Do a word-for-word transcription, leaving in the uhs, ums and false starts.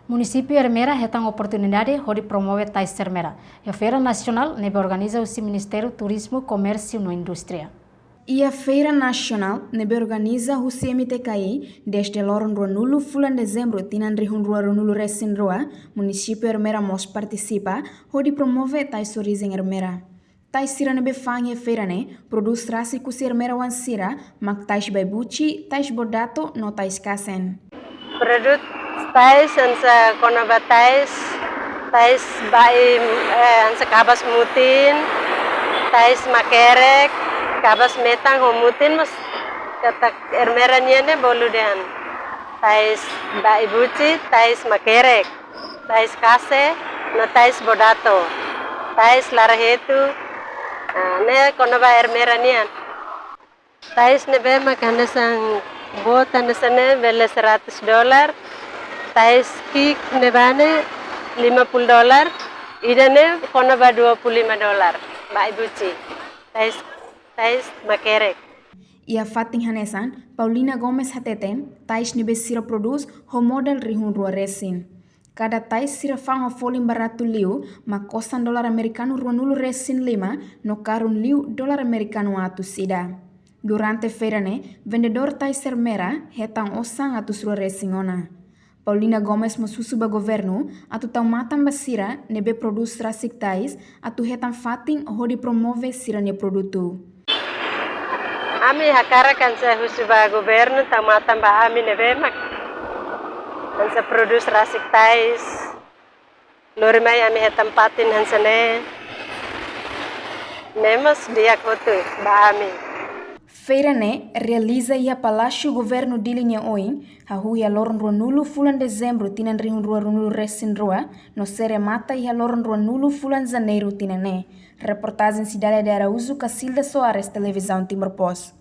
Munisípiu Ermera hetan oportunidade hodi promove tais Ermera iha feira nasionál ne'ebé organiza husi Ministériu Turizmu, Komérsiu no Indústria. Iha feira nasionál ne'ebé organiza husi M T K I dezde loron ruanulu fulan Dezembru tinan rihun rua ruanulu resin rua, munisípiu Ermera mós partisipa hodi promove tais orijen Ermera. Tais sira ne'ebé fa'an iha feira ne'e prodús rasik husi Ermera oan sira mak tais Baibuchi, tais Bodato no tais Kasen. Produtu tais hanesan kona-ba tais, tais Bai, eh, hanesan kabas mutin, tais Makerek, kabas metan ho mutin mós katak Ermera nian ne'e bolu dehan. Tais Baibuchi, tais Makerek, tais Kase, no tais Bodato, tais Larahetu, ah, ne'e kona-ba Ermera nian. Tais ne'ebé mak hanesan boot hanesan ne'e bele seratus dolar, tais ki'ik ne'ebá ne'e lima puluh dolar, ida-ne'e kona-ba dua puluh lima dolar, Baibuchi, tais, tais Makerek. Iha fatin hanesan, Paulina Gomes hateten, tais ne'ebé sira prodús ho modal rihun rua resin. Kada tais sira fa'an ho folin baratu liu, mak osan dolar amerikanu ruanulu resin lima, no karun liu dolar amerikanu atus ida. Durante feira ne'e, vendedór tais Ermera hetan osan atus rua resin ona. Paulina Gomes mós husu ba governu atu tau matan ba sira ne'ebé prodús rasik tais atu hetan fatin hodi promove sira-nia produtu. Ami hakarak hanesan husu ba governu tau matan ba ami ne'ebé mak hanesan prodús rasik tais. Lori mai ami hetan fatin hanesan ne'e. Ne'e mós di'ak hotu ba ami. Feira ne'e realiza iha Palásiu Governu Dili nia oin, hahú iha loron ruanulu fulan Dezembru tinan rihun rua ruanulu resin rua, no sei remata iha loron ruanulu fulan Janeiru tinan ne'e. Reportajen Cidália de Araújo, Cacilda Soares, Televizaun Timor Post.